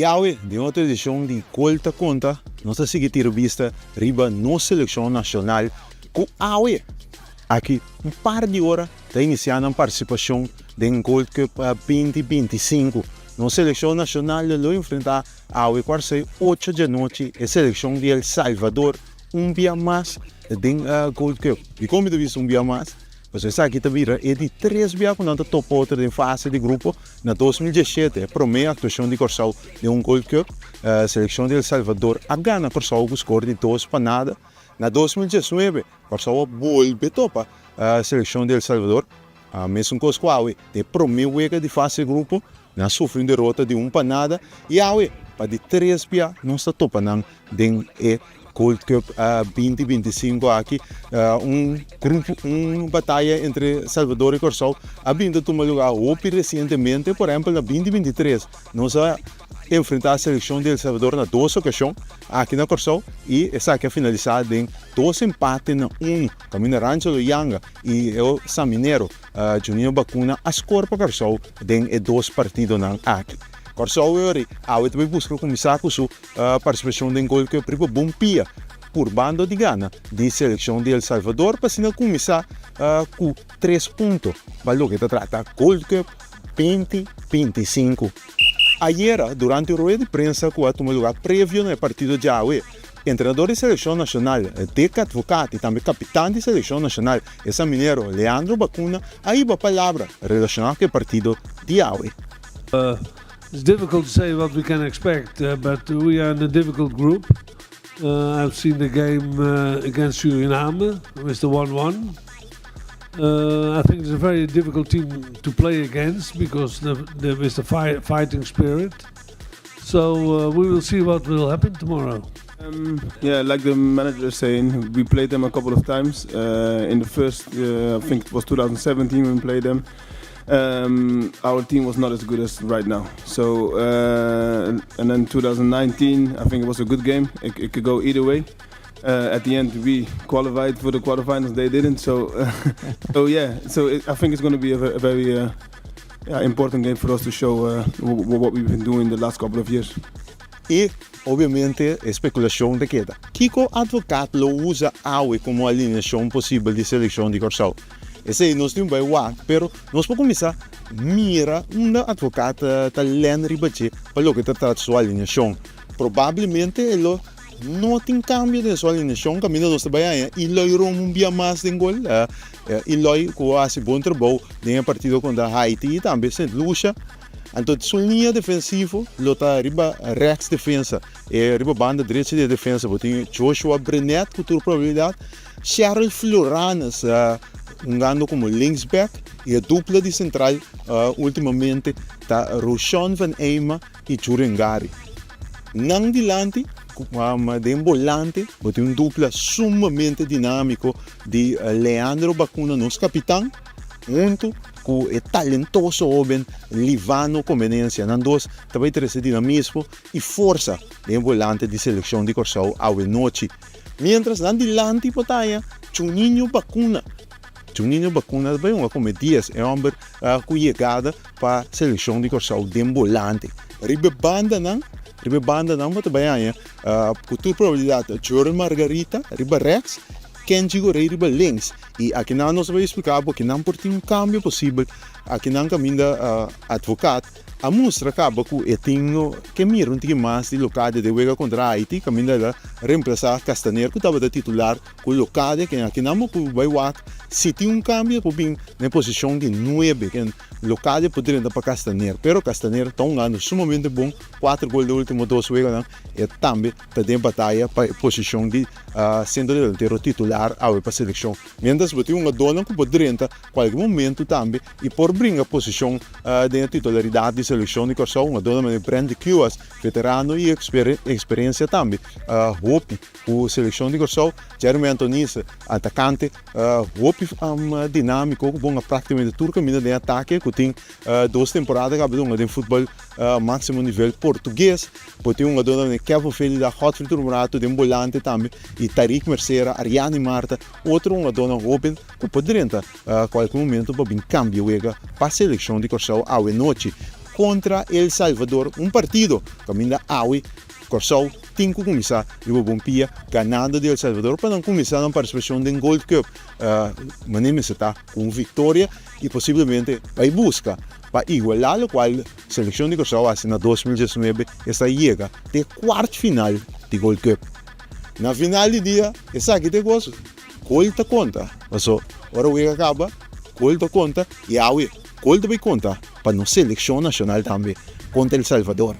awe, den otro edishon di Gol ta Konta, nos ta sigui tira bista riba nos selekshon nashonal ku awe, aki un par di ora, ta inisiá nan partisipashon den Gold Cup 2025. Nos selekshon nashonal lo enfrentá awe kuarsei ocho djanochi e selekshon di El Salvador un bia mas den Gold Cup. Dikon mi ta bisa un bia mas? Pasobra esaki ta bira e di tres bia ku nan ta topa otro den fase di grupo. Na 2017, e promé aktuashon di Kòrsou den un Gold Cup, selekshon di El Salvador a gana Kòrsou ku skor di 2-0. Na 2019, Kòrsou a bolbe topa selekshon di El Salvador, mesun kos ku awe. Den e promé wega di fase di grupo, nan a sufri un derota di 1-0 i awe pa di tres bia nos ta topa nan den e Gold Cup 2025 aki. Un grupo, un bataya entre Salvador i Kòrsou a bin ta tuma lugá hopi resientemente. Por ehèmpel na 2023 nos a enfrentá selekshon di El Salvador na dos okashon aki na Kòrsou i esaki a finalisá den 2 empate na 1. Kaminda Rangelo Yanga i e Saminero Juninho Bacuna a skor pa Kòrsou den e dos partidonan aki. Kòrsou e ora awe ta bai buska kuminsá ku su partisipashon den Gold Cup riba bon pia purbando di gana di selekshon di El Salvador pa asina kuminsá ku tres punto pa loke ta trata Gold Cup 2025. Ayera durante un rueda di prensa ku a tuma lugá previo na e partido djawe, entrenador di selekshon nashonal Dick Advocaat i tambe kapitan di selekshon nashonal e saminero Leandro Bacuna a hiba palabra relashoná ku e partido di awe. It's difficult to say what we can expect, but we are in a difficult group. I've seen the game against Suriname with the 1-1. I think it's a very difficult team to play against because with the fighting spirit. So we will see what will happen tomorrow. Yeah, like the manager is saying, we played them a couple of times. In the first, I think it was 2017 when we played them. Our team was not as good as right now. So, and then 2019, I think it was a good game. It could go either way. At the end, we qualified for the quarterfinals. They didn't. So yeah. So I think it's going to be a very yeah, important game for us to show what we've been doing the last couple of years. I obviamente spekulashon ta keda. Kiko Advocaat lo usa awe komo alineashon posibel di selekshon di Kòrsou? Esei nos tin bai wak, pero nos por kuminsá mira unda Advocaat ta lèn riba dje pa loke ta trata su alineashon. Probablemente e lo no tin kambio den su alineashon kaminda nos ta bai haña Eloy Room un bia mas den gol. Eloy ku a hasi bon trabou den e partido kontra Haiti i tambe Sint Lucia. Anto su liña defensivo lo ta riba rechts defensa. E riba banda drechi di e defensa bo tin Joshua Brenet ku tur probabilidat, Sherel Floranus hungando komo linksback i e dupla di sentral ultimamente ta Roshon van Eyma i Jurengari. Nan dilanti den bolante bo tin un dupla sumamente dinámiko di Leandro Bacuna, nos kapitan, huntu ku e talentoso hóben Livano Comenencia. Nan dos ta bai trese dinamismo i forsa den e bolante di selekshon di Kòrsou awe nochi. Miéntras nan dilanti por ta haña Juninho Bacuna. Juninho Bacuna ta bai hunga kome dies, e hòmber ku yegada pa selekshon di Kòrsou den bolante. Riba e bandanan, riba e bandanan bo ta bai haña ku tur probabilidat Jordan Margarita riba rèks, Kenji Gorey riba links. I akinan nos ta bai explica bo kinan por tin un cambio posibel. Akinan caminda Advocaat a mustra caba cu e tin ke mira un tiki mas di Locadia den wega contra Haiti, caminda el a reemplaza Castaner cu tabata titular cu Locadia. Ken akinan bo por bai wak si tin un cambio por bin na e posicion di nuebe. Ken Locadia por drenta pa Castaner, pero Castaner ta hungando sumamente bon, cuatro gol den ultimo dos weganan, e tambe ta den bataya pa e posicion di sentro delantero titular awe pa seleccion. Mientras bo tin hungadornan cu por drenta cualke momento tambe y por bringa posicion den e titularidad di seleccion di Corsou, hungadornan manera Brent de Cuas, veterano y experiencia tambe hopi cu seleccion di Corsou, Jeremy Antonisse, atacante hopi dinamico cu ponga practicamente tur caminda den atake cu tin dos temporada caba di hunga den futbol maximo nivel portugues. Bo tin hungadónan manera Kevin Felida, Godfrey Turmurato den bolante tambe i Tariq Mercera, Ariani Marta, otro hungadónan hóben ku por drenta kualke momento pa bin kambia wega pa selekshon di Kòrsou awe nochi. kontra El Salvador, un partido kaminda awe Kòrsou tin ku kuminsá riba bon pia ganando di El Salvador pa nan kuminsá nan partisipashon den Gold Cup. Manera mester ta ku un viktoria i posiblemente bai buska pa igualá lokual selekshon di Kòrsou a hasi na 2019, esta yega te kuart final di Gold Cup. Na final di dia esaki ta e kos, gol ta konta, paso ora wega kaba gol ta konta i awe gol ta bai konta pa nos selekshon nashonal tambe kontra El Salvador.